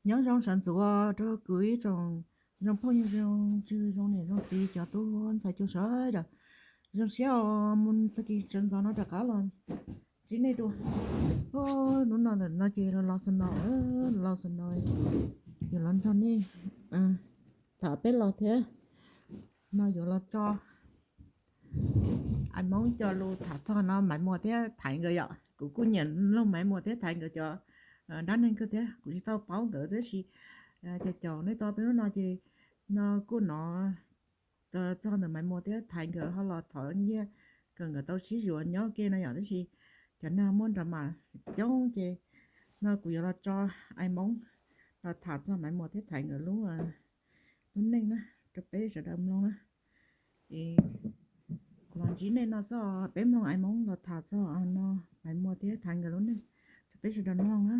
Nyob zoo sawv ntxuv rau kuv ib tsoom zoo phooj ywg zoo tswv zoo niam zoo txiv cov tub ntxhais cua sawv daws. Zoo siab os, mus tag kis sawv ntxov no rov qab los ntsib nej dua. Hnub no ntawm no ces los los snow, los los snow, yuav los nrog nej tham peb los thiab. No yuav los tso Ais Moob cov lus tham txog no Maiv Muas thiab Thaiv nkawd yom. Kuv kuj nyiam mloog Maiv Muas thiab Thaiv nkawd cov dab neeg kawg thiab kuv tsis tau paub nkawd tab sis cov caum nej tau peb hnub no ces no kuj hnov txog ntawm Maiv Muas thiab Thaiv nkawd ho los thov nyiaj kom nkawd tau sib yuav nyob ke no yom, tab sis cov neeg muaj nrov mas coob ces no kuv yuav los tso Ais Moob los tham txog Maiv Muas thiab Thaiv nkawd lub lub neej na rau peb sawv daws mloog na. Es kuv los ntsib nej no xwb, peb mloog Ais Moob los tham txog no Maiv Muas thiab Thaiv nkawd lub neej rau peb sawv daws mloog na.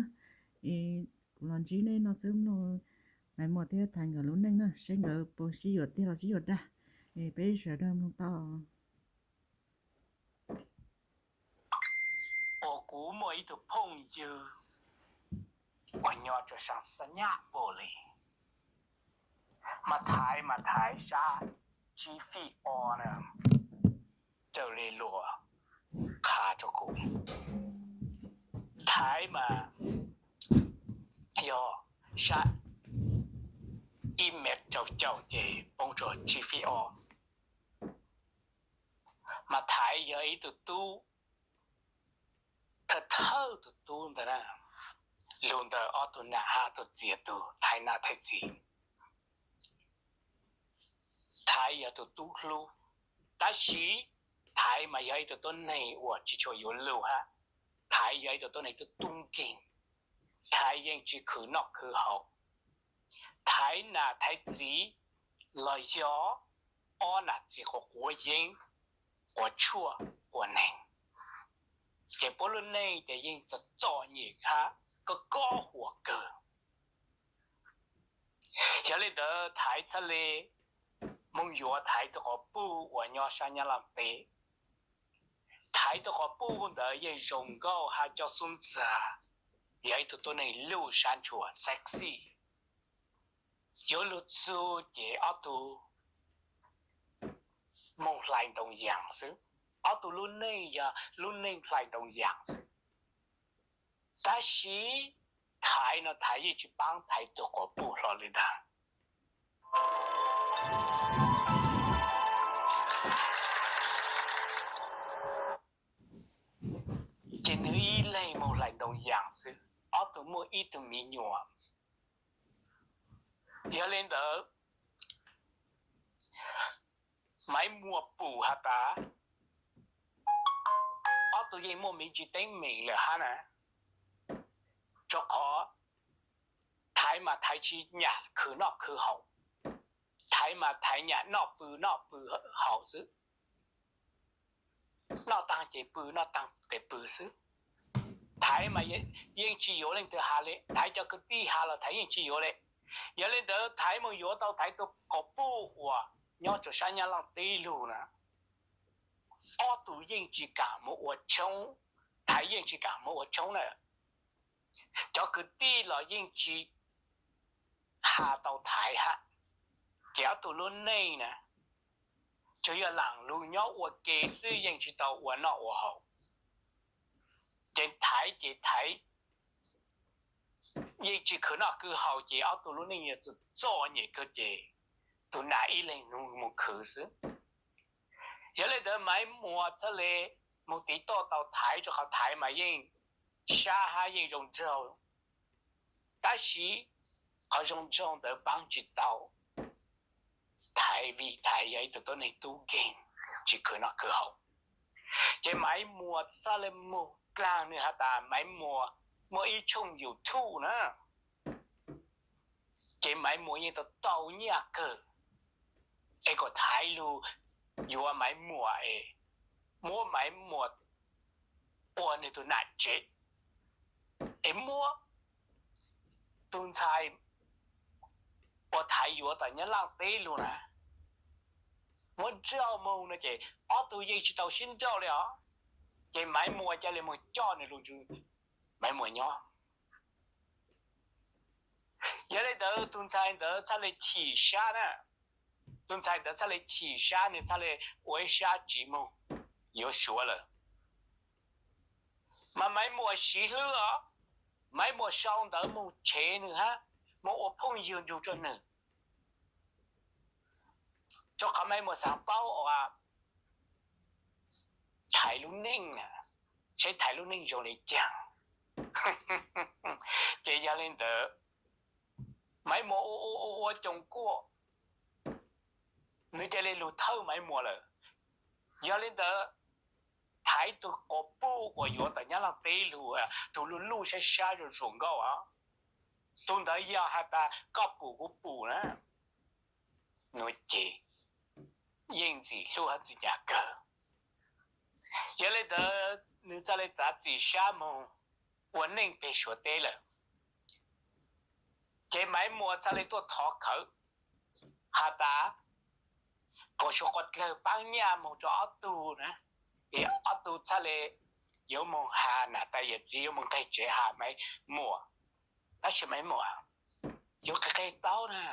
Es kuv los ntsib nej no xwb, mloog Maiv Muas thiab Thaiv nkawd lub neej na seb nkawd puas sib yuav tiag los sib yuav dag. Es peb sawv daws mloog tau. Uas kuv muaj ib tug phooj ywg uas nyob rau sab Xab Nyab Pos li, mas Thaiv mas Thaiv sab Tsib Fij Ob na, raws li luag qha rau kuv. Thaiv mas yog sab ib mev rau caum ces poob rau Tsib Fij Ob. Mas Thaiv yog ib tug tub thawj thawj tus tub ntawd na, lug ntawm ob tug nam hab tug txiv tug Thaiv nam Thaiv txiv. Thaiv yog tus tub hlub, tab sis Thaiv mas yog ib tug tuab neeg uas tsis tshua yuav lug hab. Thaiv yog ib tug tuab neeg tub tub nkeeg. Thaiv yeej tsis khwv noj khwv haus. Thaiv nam Thaiv txiv los yog ob nam txiv quav quav yeeb, quav tshuaj quav neeg, ces puab lub neej ces yeej txom txom nyem hab kob kob huam kawg. Yog li ntawd Thaiv txhaj le moog yuav Thaiv tug quas puj uas nyob sab Nyab Laaj teb. Thaiv tug quas puj ntawd yeej zoo nkauj hab coj xub ntxag, yog ib tug tuab neeg luj sab ntshua sexy. Yuav lug txug ces ob tug moog hlais ntoo yaas xwb. Ob tug lub neej yog lub neej hlais ntoo yaas xwb. Tab sis Thaiv no Thaiv yeej tsis paab Thaiv tug quas puj hlo li ntag. Ces nwg ib leeg moog hlais ntoo yaas xwb, ob tug muaj ib tug miv nyuam. Yog li ntawd, Maiv Muas pum has tas, ob tug yeej muaj miv ntsib teeb meem lawm hab na, rua qhov Thaiv mas Thaiv tsis nyam khwv noj khwv haus, Thaiv mas Thaiv nyam noj pw noj pw haus xwb, noj taag ces pw, noj taag ces pw xwb. Thaiv mas yeej tsis yuav leej twg has le, Thaiv cov kwv tij has los Thaiv yeej tsis yuav le. Yog li ntawd Thaiv moog yuav tau Thaiv tug quas puj uas nyob rua sab Nyab Laaj teb lug na, ob tug yeej tsis kaam moog ua tshoob, Thaiv yeej tsis kaam moog ua tshoob na. Cov kwv tij los yeej tsis has tau Thaiv hab. Ces ob tug lub neej na, tsuas yog laam lug nyob ua ke xwb, yeej tsis tau ua noj ua haus. Ces Thaiv ces Thaiv yeej tsis khwv noj khwv haus, ces ob tug lub neej yog txom nyem kawg, ces tug nam ib leeg nug moog khwv xwb. Yog li ntawd Maiv Muas txhaj le moog tiv toj tau Thaiv, rua qhov Thaiv mas yeej sab hab yeej zoo nraug, tab sis qhov zoo nraug ntawd paab tsis tau Thaiv, vim Thaiv yog ib tug tuab neeg tub nkeeg, tsis khwv noj khwv haus. Ces Maiv Muas txhaj le moog dlaag, nwg has tas Maiv Muas muaj ib tshooj YouTube na, ces Maiv Muas yeej tau tau nyaj kawg, es kom Thaiv lug yuav Maiv Muas es muab Maiv Muas ua nwg tug nam tsev, es muab tug ntxhais uas Thaiv yuav tom Nyab Laaj teb lug na, muab nrauj moog no ces ob tug yeej tsis tau sib nrauj le os. Ces Maiv Muas ca le moog coj nwg lug ntsib Maiv Muas nyob. Yog li ntawd tus ntxhais ntawd txhaj le chim sab na, tus ntxhais ntawd txhaj le chim sab, nws txhaj le ua ib sab tsis moog yuav Suav lawm. Mas Maiv Muas siv hlwb os, Maiv Muas sau ntawv moog tshev nws hab moog ua phooj ywg nrug rua nws, rua qhov Maiv Muas xaav paub ua Thaiv lub neej, saib Thaiv lub neej zoo le caag. Ces yog li ntawd Maiv Muas ua ua ua ua coom kuaj, nws ca le lug thawj Maiv Muas lawm. Yog li ntawd Thaiv tug quas puj uas yuav tom Nyab Laaj teb lug, tug luj luj sab sab zoo zoo nkauj, tug ntawd yog has tas koj pum kuv pum na, nua ces yeej ntxim hlub hab ntxim nyam kawg. Yog li ntawd nws txhaj le txav txim sab moog ua neej peg Suav teb lawm. Ces Maiv Muas txhaj le tuaj thov khawv has tas kom suav quas dlawg paab nyaj moog rua ob tug na, es ob tug txhaj le yuav moog has nam tais yawm txiv, yuav moog nqeg tsev has Maiv Muas. Tab sis Maiv Muas, yuav qe qe taub na,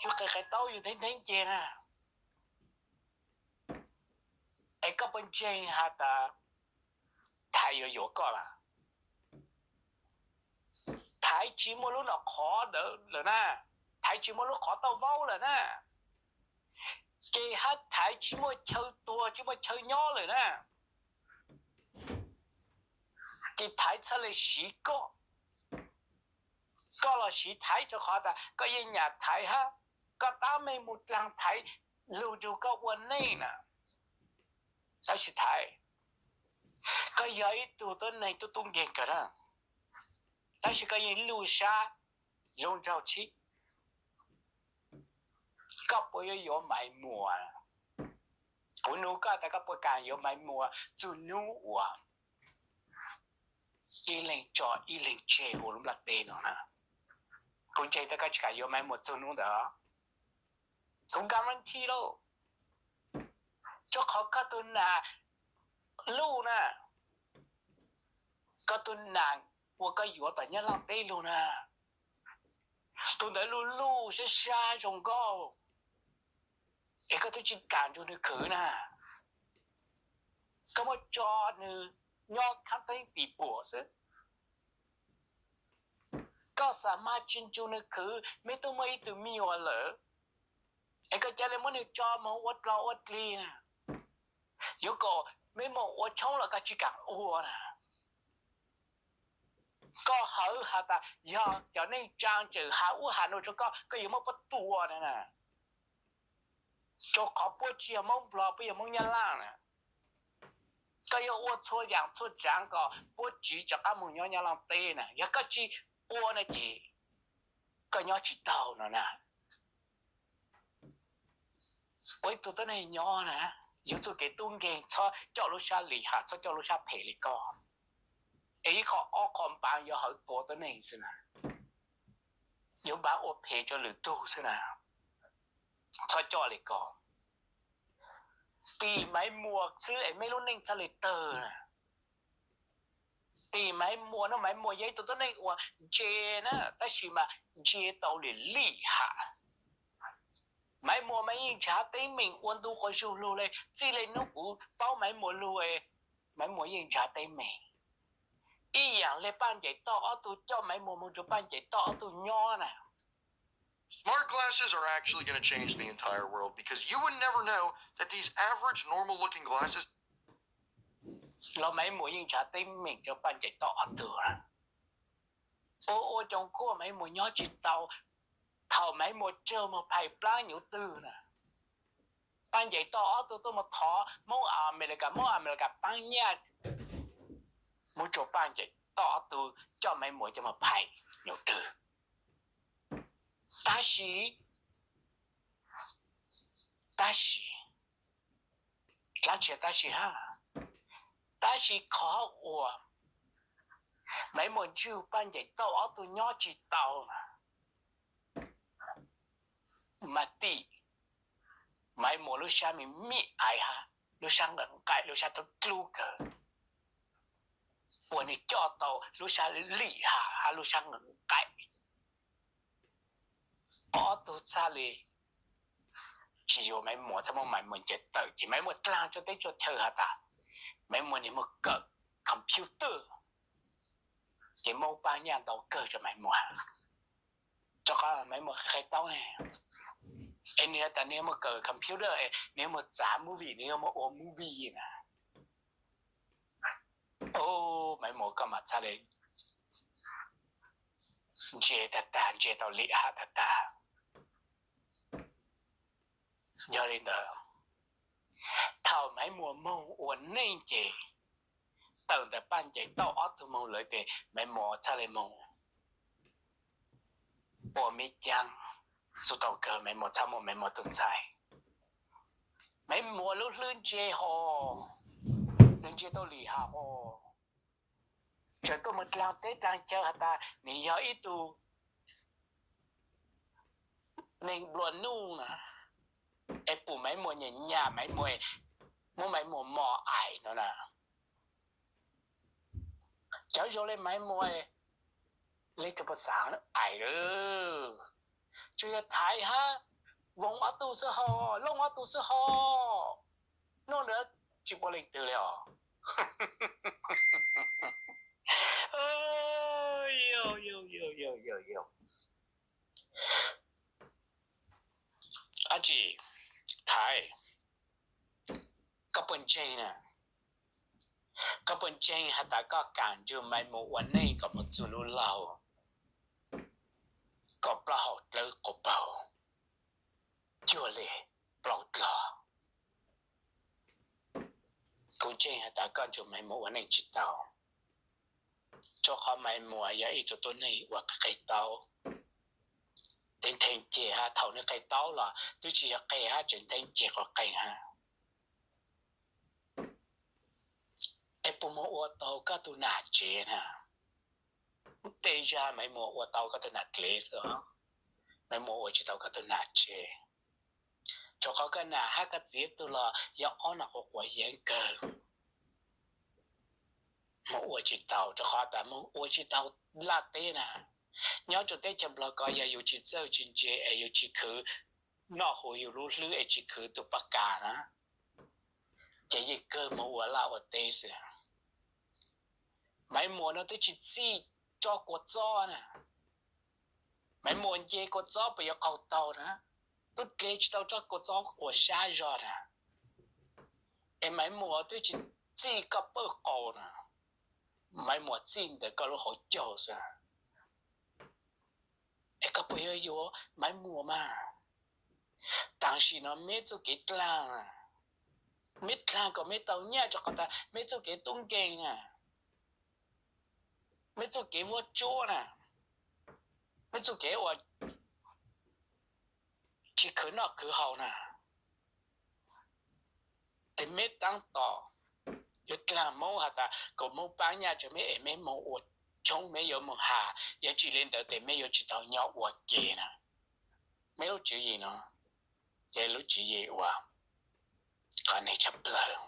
yuav qe qe taub, yuav ntheeb ntheeb ceg na. Es koj puas ntseeg has tas Thaiv yuav yuav koj lawm? Thaiv tsis muaj lub nom qhov ntawd lawm na, Thaiv tsis muaj lub qhov tauj vaub lawm na, ces hab Thaiv tsis muaj chaw tuag tsis muaj chaw nyob lawm na. Ces Thaiv txhaj le siv koj, koj los siv Thaiv rua qhov tas koj yeej nyam Thaiv hab koj tab meeg mus dlaag Thaiv lug nrug koj ua neej na. Tab sis Thaiv, koj yog ib tug tuab neeg tub tub nkeeg kawg na, tab sis koj yeej luj sab zoo nraug tshib. Koj puas yuav yuav Maiv Muas? Kuv nug koj tas koj puas kam yuav Maiv Muas txug nub uas ib leeg tso ib leeg tseg huv lub nplaj teb no na? Kuv ntseeg tas koj tsis kam yuav Maiv Muas txug nub ntawd. Kuv guarantee lauj, rua qhov koj tug nam luj na, koj tug nam uas koj yuav tom Nyab Laaj teb lug na, tug ntawd luj luj sab sab zoo nkauj, es koj twb tsis kam nrug nwg khwv na. Koj muab tso nwg nyob khaab teeb tim puam xwb. Koj xav mas tsis nrug nwg khwv, meb tub muaj ib tug me nyuam lawm, es koj ca le muab nwg tso moog ua dlog ua dlig na. Yuav kom meb moog ua tshoob los koj tsis kam ua na. Koj hawv has tas yog cov neej tsaa tseem has ub has nuav rua koj, koj yuav muab puab tua na. Rua qhov puab tsis yog Moob Nplog, puab yog Moob Nyab Laaj na. Koj yuav ua txhua yaam txhua tsaav kom puab tsiv rov qaab moog nyob Nyab Laaj teb na. Yog koj tsis ua no ces koj nyob tsis taug no na. Ua ib tug tuab neeg nyob na, yug txuj kev tub nkeeg, txhob coj lub sab lim ham, txhob coj lub sab phem li koj. Es ib qho ob qho npav yuav hawv tua tuab neeg xwb na, yuav npav ua phem rua lwm tug xwb na. Txhob coj li ko. Tim Maiv Muas xwb es meb lub neej txhaj le tawg na. Tim Maiv Muas no, Maiv Muas yog ib tug tuab neeg uas ntse na, tab sis mas ntse tau lim lim ham. Maiv Muas mas yeej nrhav teeb meem ua ntu quas zug lug le, txij le nub kuv paub Maiv Muas lug, Maiv Muas yeej nrhav teeb meem. Ib yaam le Paaj Ncaim Toj ob tug coj Maiv Muas moog rua Paaj Ncaim Toj ob tug nyob na. Smart glasses are actually gonna change the entire world because you would never know that these average normal looking glasses Los Maiv Muas yeej nrhav teeb meem rua Paaj Ncaim Toj ob tug. Ua ua coom kuaj Maiv Muas nyob tsis tau. Thaum Maiv Muas raug moog phais plaab nyuv twg na, Paaj Ncaim Toj ob tug tuaj moog thov Moob Amelikas, Moob Amelikas paab nyaj moog rua Paaj Ncaim Toj ob tug coj Maiv Muas coj moog phais nyuv twg. Tab sis, tab sis, dlaab tsi tab sis hab? Tab sis qhov uas Maiv Muas nrug Paaj Ncaim Toj ob tug nyob tsis tau na, mas tim Maiv Muas lub sab me me aiv hab lub sab nqaim nqaim, lub sab dlub dlub kawg, uas nwg coj tau lub sab lim ham hab lub sab nqaim nqaim. tug txhaj li tsis yuav Maiv Muas, txhaj muab Maiv Muas ncaws tawm ces Maiv Muas dlaag tsuj teb tsuj chaw has tas Maiv Muas niag muag kawm computer ces muab paab nyaj ntau kawg rua Maiv Muas, rua qhov Maiv Muas qhia taub ne. Es nwg has tas nwg yuav muag kawm computer es nwg yuav muag txav movie, nwg yuav muag ua movie na. Maiv Muas koj mas txhaj le ntse tag tag, ntse tau lim ham tag tag. Yog li ntawd, thaum Maiv Muas moog ua neej ces tawm ntawm Paj Ncees tau ob tug moog lawm tes Maiv Muas txhaj le moog ua Meb Caab. Txug tau kawg Maiv Muas txhaj muaj Maiv Muas tug ntxhais. Maiv Muas lub hlwb ntse hos, nwg ntse tau lim ham hos, tseem tuaj moog dlaag teb dlaag chaw has tas nwg yog ib tug neeg nplua nuj na, es pum Maiv Muas nyam nyam Maiv Muas, muab Maiv Muas mos aim no na. Cov zoo le Maiv Muas, leej twg puas xaav aim lawm? Tsuas yog Thaiv hab Voog ob tug xwb hos, Looj ob tug xwb hos. Nub ntawd tsis muaj leej twg li os. Ab tsi, Thaiv, koj puas ntseeg na? Koj puas ntseeg has tas koj kaam nrug Maiv Muas ua neej kom moog txug lub laug kaum plaub hau dlawb quas paug, cuag li plaub dlog? Kuv ntseeg has tas koj nrug Maiv Muas ua neej tsis tau, rua qhov Maiv Muas yog ib tug tuab neeg uas qe taub, tes nthe ceg hab, thaum nwg qe taub los twb tsis yog qe hab, tseem nthe ceg quas qeeg hab. Es puas moog ua tau koj tug nam tsev na? Tej zag Maiv Muas ua tau koj tug nam dlev xwb, Maiv Muas ua tsis tau koj tug nam tsev. Rua qhov koj nam hab koj txiv tug los yog ob nom quas quas yeeb kawg. Moog ua tsis tau, rua qhov tas moog ua tsis tau laj teb na. Nyob rua teb chaws Nplog ko yog yus tsis txawj tsis ntse es yus tsis khwv noj huv yus lub hlwb es tsis khwv tug paj kas na, ces yeej kawg moog ua laj ua teb xwb. Maiv Muas no twb tsis txij tsob kua txob na. Maiv Muas nce kua txob puas yuav qaug tau na? Tub dle tsis tau tsob kua txob ua sab zog na. Es Maiv Muas twb tsis txij koj pawj qaus na, Maiv Muas txij ntawm koj lub hauv caug xwb. Es koj puas yuav yuav Maiv Muas mas? Tam sim no meb txuj kev dlaag, meb dlaag kom meb tau nyaj rua qhov tas meb txuj kev tub nkeeg na, meb txuj kev vuab tsuab na, meb txuj kev uas tsis khwv noj khwv haus na. Tes meb taab tom yuav dlaag Moob has tas kom Moob paab nyaj rua meb es meb moog ua tshoob, meb yuav moog has, yog tsis li ntawd tes meb yuav tsis tau nyob ua ke na. Meb lub tswv yim no ces lub tswv yim uas qhov neeg tshaj plawg.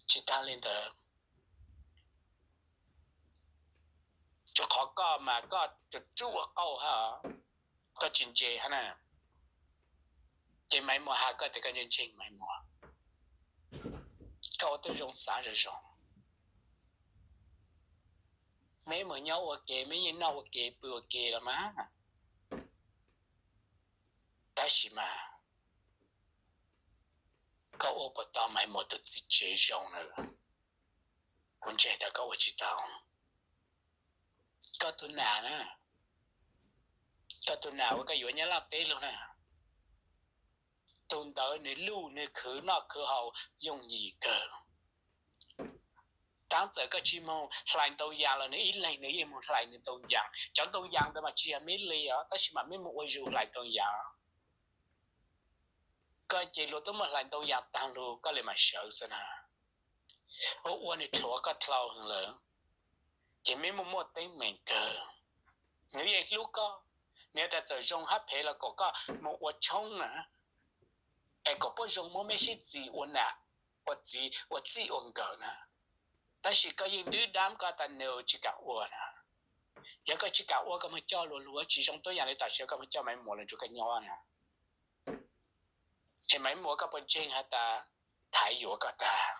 Tsis taag li ntawd, rua qhov koj mas koj tsuj tsuj ua qauj hab, koj tsis ntse hab na. Ces Maiv Muas has koj tes koj ntseeg ntseeg Maiv Muas, koj ua tib zoo xaav zoo zoo. Meb moog nyob ua ke, meb yeej noj ua ke pw ua ke los mas, tab sis mas koj ua puas tau Maiv Muas tug txiv tsev zoo na? Kuv ntseeg tas koj ua tsis tau. Koj tug nam na, koj tug nam uas koj yuav nyob laj teb lug na, tug ntawd nwg luj nwg khwv noj khwv haus yooj yim kawg. Taab txawm koj tsis moog hlais ntoo yas los nwg ib leeg nwg yeej moog hlais nwg ntoo yas. Cov ntoo yas ntawd mas tsis yog meb li os, tab sis mas meb moog ua zug hlais ntoo yas. Koj ces luag tub muaj hlais ntoo yas taag lug koj le mas sawv xwb na. Ua ua nwg dlhuav koj dlhau heev lawm, ces meb muaj muaj teeb meem kawg. Nwg yeej hlub koj, nwg tas txawm zoo hab phem los kom koj moog ua tshoob na, es kom puab zoo muab meb sib txig ua nam ua txiv ua txij ua nkawm na. Tab sis koj yeej dwb dab koj tas nws tsis kam ua na. Yog koj tsis kam ua koj moog coj luag luag tsis zoo tuab yaam le tam sim koj moog coj Maiv Muas lug nrug koj nyob na. Es Maiv Muas koj puas ntseeg has tas Thaiv yuav koj tag?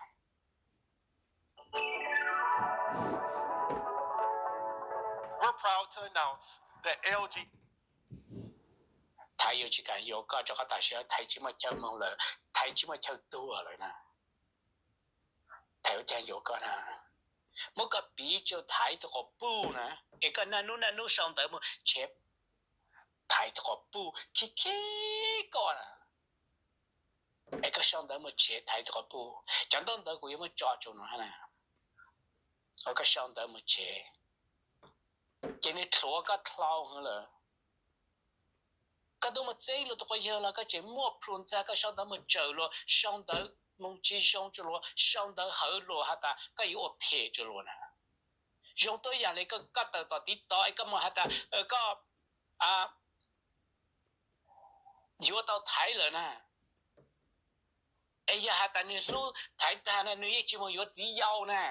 Thaiv yuav tsis kam yuav koj rua qhov tam sim Thaiv tsis muaj chaw moog lawm, Thaiv tsis muaj chaw tuag lawm na. Thaiv ua caag yuav koj na? Muab koj piv tsua Thaiv tug quas puj na, es koj naj nub naj nub sau ntawv moog tshev Thaiv tug quas puj khib khib koj na. Es koj sau ntawv moog tshev Thaiv tug quas puj, cov ntaub ntawv kuv yuav muab tso tsua nuav na. Koj sau ntawv moog tshev, ces nwg thuav koj dlhau hwv lawm. Koj tub moog txeeb luag tug quas yawg los koj tseem muaj plhu ntxag, koj sau ntawv moog tsawm luag, sau ntawv moog tsis zoo tsua luag, sau ntawv hawv luag has tas koj yuav ua phem tsua luag na. Zoo tuab yaam le koj, koj tawm tom tiv tov es koj moog has tas koj yuav tau Thaiv lawm na. Es yog has tas nwg hlub Thaiv tag na nwg yeej tsis moog yuav txiv yau na.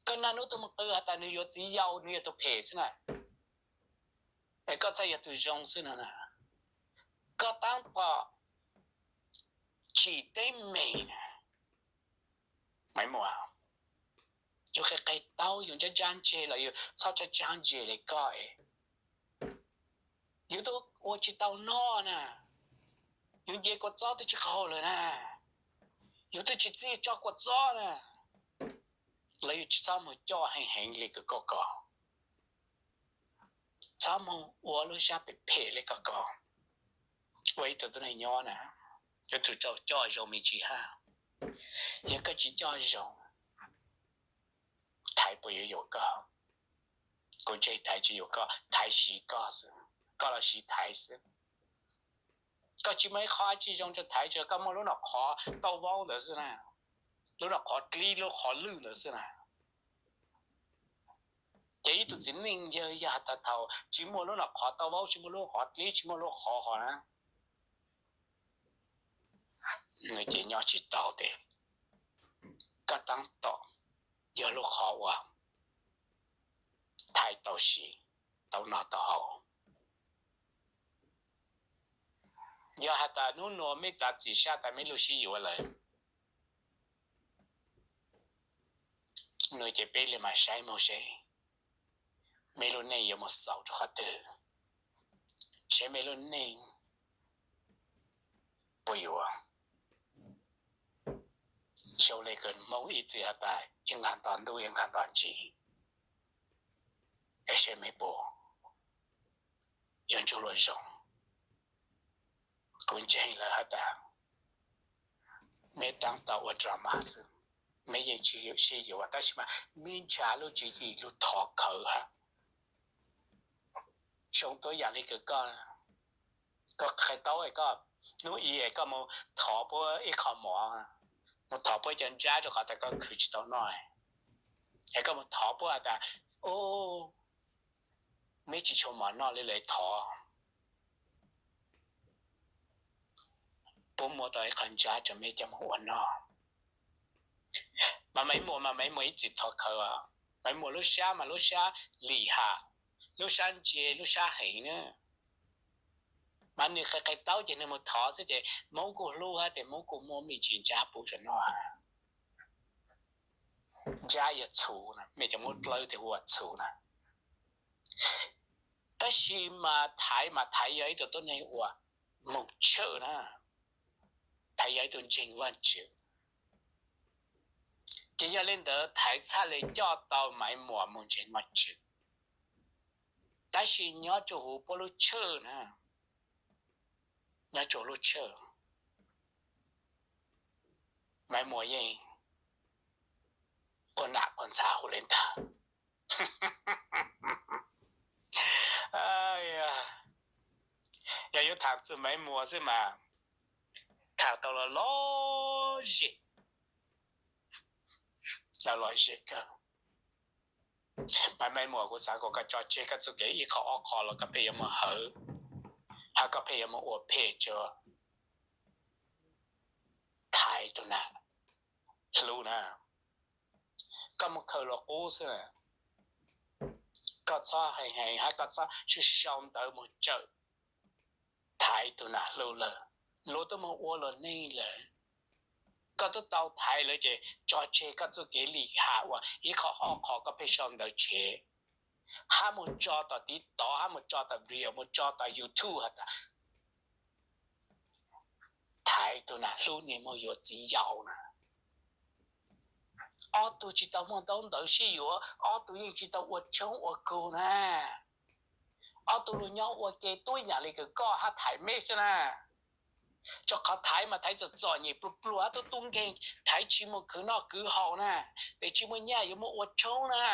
Koj naj nub tub moog qw has tas nwg yuav txiv yau, nwg yog tug phem xwb na. Es koj txhaj yog tug zoo xwb no na. Koj taab tom tsim teeb meem na. Maiv Muas, yus qe qe taub yus ntsab ntsab ntseg los yus txhob tsa tsaab ntseg le koj es. Yus tub ua tsis tau noj na. Yus nce kua txob twb tsis qaug lawm na. Yus twb tsis txij tso kua txob na. Lawv yuav tsis txhob moog coj heev heev le koj ko. Txhob moog ua lub sab phem phem le koj ko. Ua ib tug tub neeg nyob na, yuav tsum tau coj zoo me ntsis hab. Yog koj tsis coj zoo, Thaiv puas yuav yuav koj? Kuv ntseeg Thaiv tsis yuav koj, Thaiv siv koj xwb, koj los siv Thaiv xwb. Koj tsis muaj ib qho tsis zoo rua Thaiv, tsuas koj muaj lub nom qhov tau vaub ntawd xwb na, lub nom qhov dlib lub qhov lwj ntawd xwb na. Ces ib tug txiv neej yawg yog has tas thaum tsis muaj lub nom qhov tau vaub, tsis muaj lub qhov dlib, tsis muaj lub qhov hov na, nws ces nyob tsis tau tes. Koj taab tom yog lub qhov uas Thaiv tau siv, tau noj tau haus. Yog has tas nub nua meb txav txim sab tas meb lug sib yuav lawm, nws ces peb li mas saib moog seb meb lub neej yuav mus xaus rua qhov twg, seb meb lub neej puas yuav zoo le kws Hmoob ib txwm has tas ib nqag nto ntuj ib nqag nto ntsis, es seb meb puas yuav ntsug luag zoo. Kuv ntseeg lawv has tas meb taab tom ua drama xwb, meb yeej tsis sib yuav tab sis mas meb nrhav lub tswv yim lug thov khawv hab. Zoo tuab yaam le kws koj, koj qhia tau es koj, nub i es koj mus thov puab ib qho mov, mus thov puab cov ntsab rua qhov tas koj khwv tsis tau noj, es koj mus thov puab has tas, o, meb tsis tshua mov noj le lawv thov puab muab tau ib qho ntsab rua meb coj mus ua noj. Mas Maiv Muas mas Maiv Muas ib txwm thov khawv, Maiv Muas lub sab mas lub sab lim ham, lub sab ntse lub sab heev na. Mas nwg qe qe taub ces nwg mus thov xwb ces Hmoob kuj hlub hab tes Hmoob kuj muab me ntsis ntsab pub rua noj. Ntsab yog txhuv na, mej cov Hmoob dlawb tes hu ua txhuv na. Tab sis mas Thaiv mas Thaiv yog ib tug tuab neeg uas moog tshawj na, Thaiv yog ib tug ntseeg Vaajtswv. Ces yog le ntawd Thaiv txhaj le coj tau Maiv Muas moog ntseeg Vaajtswv. Tab sis nyob rua huv puab lub tshawj na, nyob rua lub tshawj, Maiv Muas yeej quas nam quas ntxhab huv le ntag. Yog yuav thaam txug Maiv Muas xwb mas thaam tau los lom zem, lom zem kawg. Mas Maiv Muas kuv xaav kom koj tso tseg koj txuj kev ib qho ob qho los koj pheej yuav mus hawv, hab koj pheej yuav mus ua phem rua Thaiv tug nam hlub na. Koj mus khaws luag qub xwb, Koj txhob heev heev hab koj txhob sau ntawv mus tsawm Thaiv tug nam hlub lawm. Luag twb moog ua luag neej lawm, koj twb tau Thaiv lawm ces tso tseg koj txuj kev lim ham uas ib qho ob qho koj pheej sau ntawv tshev, hab mus tso tom TikTok, hab mus tso tom video, mus tso tom YouTube has tas Thaiv tug nam hlub nwg moog yuav txiv yau na. Ob tug tsi tau muaj ntaub ntawv sib yuav, ob tug yeej tsi tau ua tshoob ua kug na. Ob tug lug nyob ua ke tuab yaam le kws koj hab Thaiv mej xwb na. Rua qhov Thaiv mas Thaiv txom txom nyem pluag pluag hab tub tub nkeeg, Thaiv tsi muaj khwv noj khwv haus na, tes tsi muaj nyaj yuav muaj ua tshoob na.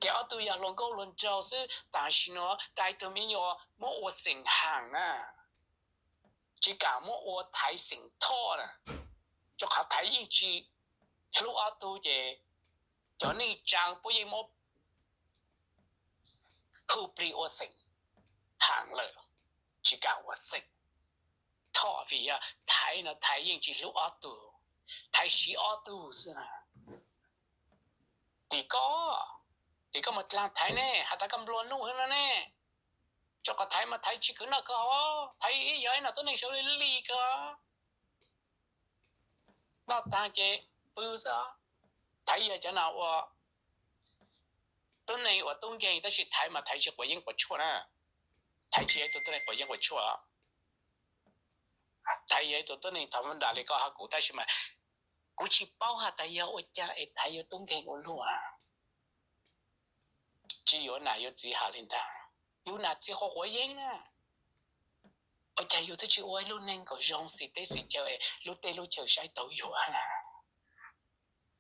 Ces ob tug yog hluas nkauj hluas nraug xwb, tam sim nuav tau tug me nyuam muab ua xeem haam na, tsi kaam muab ua Thaiv xeem Thoj na. Rua qhov Thaiv yeej tsi hlub ob tug ces cov neej tsaa puab yeej muab khu plig ua xeem haam lawm, tsi kaam ua xeem Thoj vim yog Thaiv no Thaiv yeej tsi hlub ob tug, Thaiv siv ob tug xwb na. Tim koj, tim koj mus dlaag Thaiv ne, has tas koj nplua nuj hwv no ne. Rua qhov Thaiv mas Thaiv tsi khwv noj khwv haus, Thaiv yog ib nom tuab neeg sau le li kawg, noj taag ces pw xwb. Thaiv yog cov no ua tuab neeg ua tub nkeeg, tab sis Thaiv mas Thaiv tsi quav yeeb quav tshuaj na. Thaiv tsi yog ib tug tuab neeg quav yeeb quav tshuaj. Thaiv yog ib tug tuab neeg thaum nram le koj hab kuv, tab sis mas kuv tsi paub has tas yog ua caag es Thaiv yuav tub nkeeg ua luaj, tsi yuav nam yuav txiv has le ntag. Yug nam txiv quav quav yeeb na, ua caag yug twb tsi ua ib lub neej kom zoo xis teb xis chaw es lub teb lub chaw saib taug yug hab na.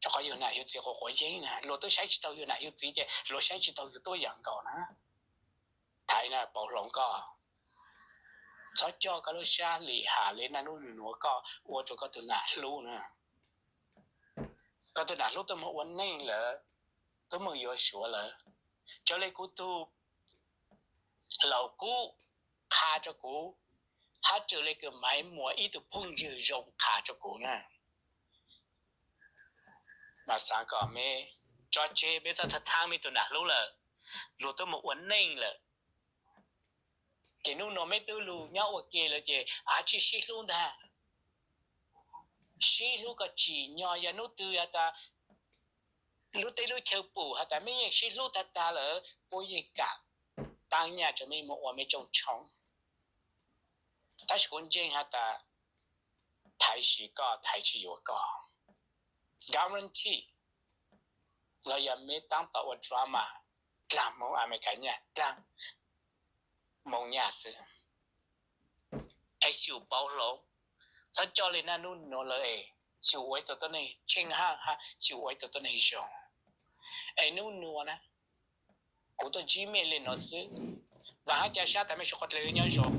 Rua qhov yug nam yug txiv quav quav yeeb na, luag twb saib tsi taug yug nam yug txiv ces luag saib tsi taug yug tuab yaam nkaus na. Thaiv na, pauv hloov koj, txhob coj koj lub sab lim ham le naj nub nuav koj ua rua koj tug nam hlub na. Koj tug nam hlub twb moog ua neej lawm, twb moog yuav Suav lawm. Raws le kuv tug laus kub qha rua kuv, hab raws le kws Maiv Muas ib tug phooj ywg zoo qha rua kuv na, mas xaav kom meb tso tseg, meb txhob thaab meb tug nam hlub lawm. Luag twb moog ua neej lawm, ces nub nuav meb twb lug nyob ua ke lawm ces av tsi sib hlub ntag. Sib hlub kom tsim nyog, yog nub twg has tas lub teb lub chaw pum has tas meb yeej sib hlub tag tag lawm, puab yeej kam taab nyaj rua mej moog ua mej rooj tshoob. Tab sis kuv ntseeg has tas Thaiv siv koj, Thaiv tsi yuav koj, guarantee. Los yog meb taab tom ua drama, dlaag Moob Amelikas nyaj, dlaag Moob nyaj xwb. Es xyum pauv hloov, txhob coj le naj nub nuav lawm es xyum ua ib tug tuab neeg tsheej haj hab xyum ua ib tug tuab neeg zoo. Es nub nuav na, kuv tuaj ntsib mej le nuav xwb, vaam hab ca sab tas mej suav quav dlawg nyob zoo.